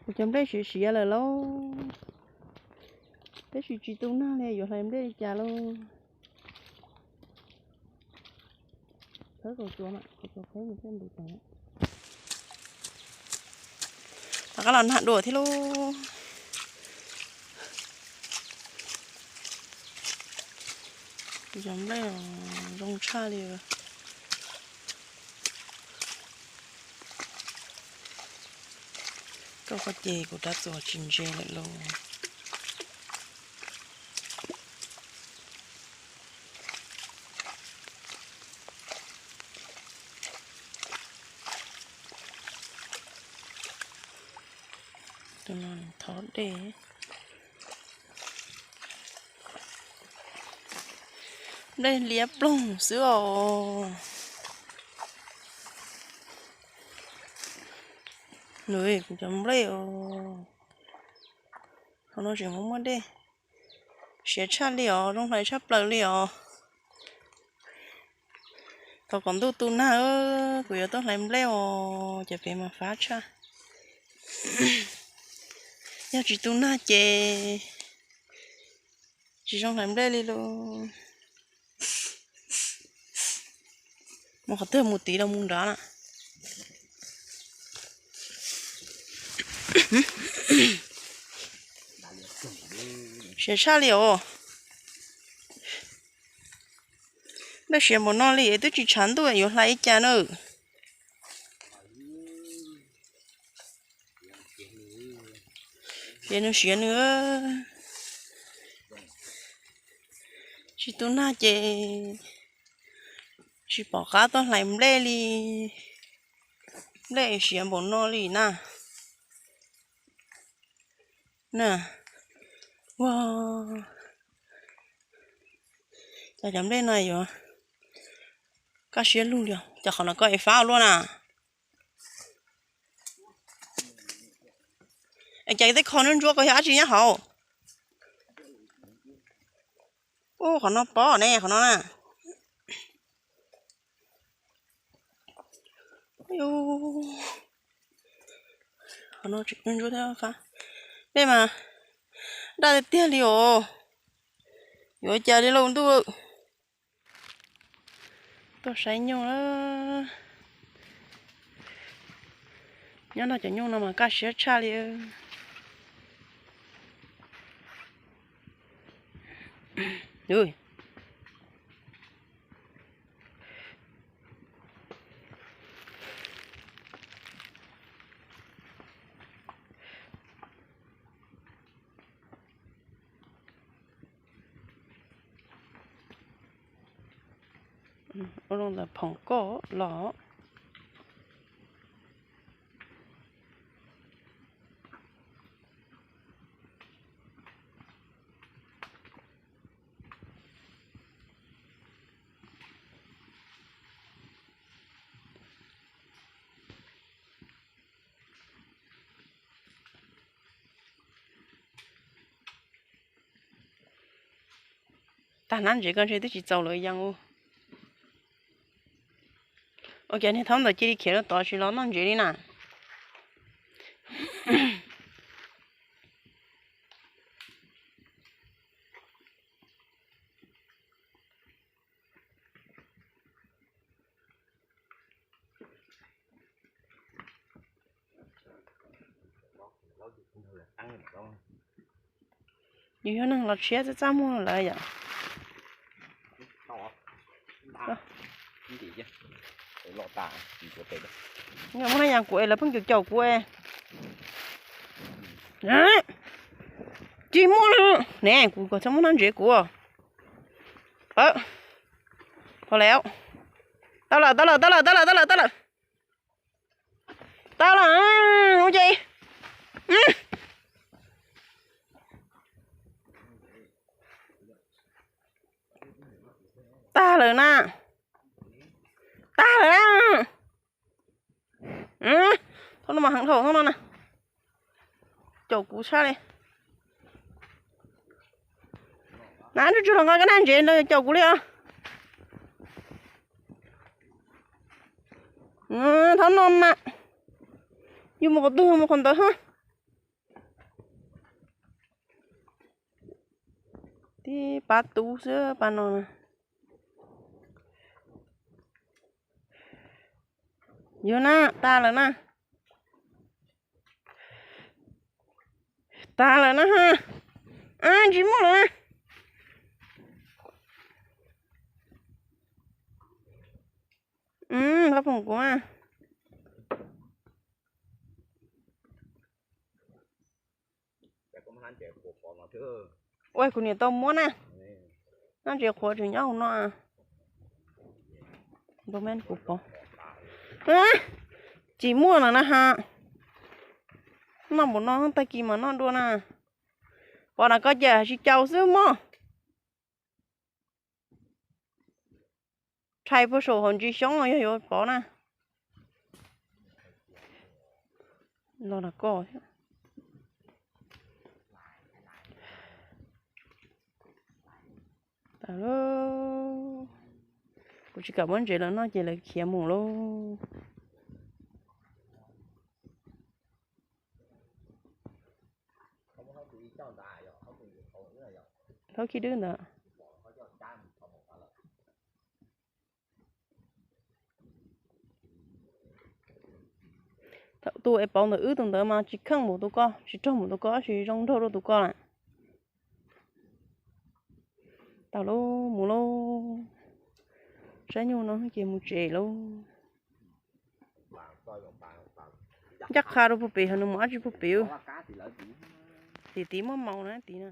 Kuv cov nplej siav siav lawm lauj. Tab sis tsis tu nag li, yuav hlais nplej li cas lauj? Thawb kaus tsuas mas, kaus tsuas thawb nws thiaj ntu tau. Rov qab los nag dua thiab lauj. Cov nplej zoo tshaj li. Rau qhov ces kuv rab txuas tsis ntse lawm lauj. Tus no thov dej. Nplej liab ploog xwb os. Nws kuv cov nplej os. Qhov no tseem muaj muaj dej. Siav tshaj li os, zoo hlais tshaj plaws li os. Thov kom ntuj tu nag, kuv yuav tuaj hlais nplej os, cov pem mas fab tshaj. Yog tsis tu nag ces tsis zoo hlais nplej li lauj. Mus qhov twg mus tid los mus nrad na. Siav tshaj li os. Nplej siav npaum no li twb tsis tshav ntuj yuav hlais li cas na. Siav nws siav nws. Tsis tu nag ces tsis pom qab tuaj hlais nplej li. Nplej siav npaum no li na. Na, ua, cas cov nplej no yuav kaj siab lug li os. Cas qhov no koj es fab ua luaj na. Es cas tej kho ntsuab ntsuab ko yog dab tsi nyob hauv? Ub, qhov no pob ne, qhov no na. Qhov no tseem ntsuab thiab fab. Nplej mas daj tiag tiag li os. Yuav cas li lauj ntuj. Tuaj saib nyuj na. Nyob nrog cov nyuj no mas kaj siab tshaj li. Ua loo ntawm phoom koj los. Tag hnab ntsev ko ntshe twb tsis txaus lawv yees ua. Ua cas niag thaub ntawd cia li khiav rau tod tsis los noj ntsev li na. Yus yog neeg los tshiab txaj txaj muag lawm yom. Muab noj yas kuv es lawv pheej caum caum kuv es. Tsis muaj ne, kuv kom txhob muab noj ntsev kuv. Pab, pab lawm. Tau lawm, tau lawm, tau lawm, tau lawm, tau lawm, tau lawm. Tau lawm, ua cas. Tag lawm na. Tag lawm na. Thaum no mas heev dhau, thaum no na. Caum kuv tshaj li. Na, tsuj tsuag los nqa kab naj ntsev ntawd caum kuv li os. Thaum no mas yus mus qhov twg mus qhov ntawd hab. Tib pab tub xwb pab no na. Yuav na, tag lawm na. Tag lawm na ha. Ab, tsis muaj lawm na. Pab phoom kuv. Ua kuv niam tau muab na. Noj ntses qhuav tseem nyob hauv no. Kuv pov. Tsis muaj lawm na ha. Noj npaum no tag kis mas noj dua na. Pov na, koj cas tsis caus xwb mog. Rhais puag saum hauv ntsis xyoob yog yuav pov na. Los na koj. Kuv tsis kam muab ntses los noj ces lawv khiav mus lauj. Thaub khib dwb ntawd. Tus es pauv ntawm wb tus ntawd mas tsis kheej npaum tus ko, tsis rog npaum tus ko, tab sis zoo nraug dua tus ko lawm. Tau lauj, mus lauj. Saib nyuj no ces mus tsev lauj. Ncaj qha rau puag pem, ho nws mus dab tsi puag pem. Tim tid muaj maus na tid na.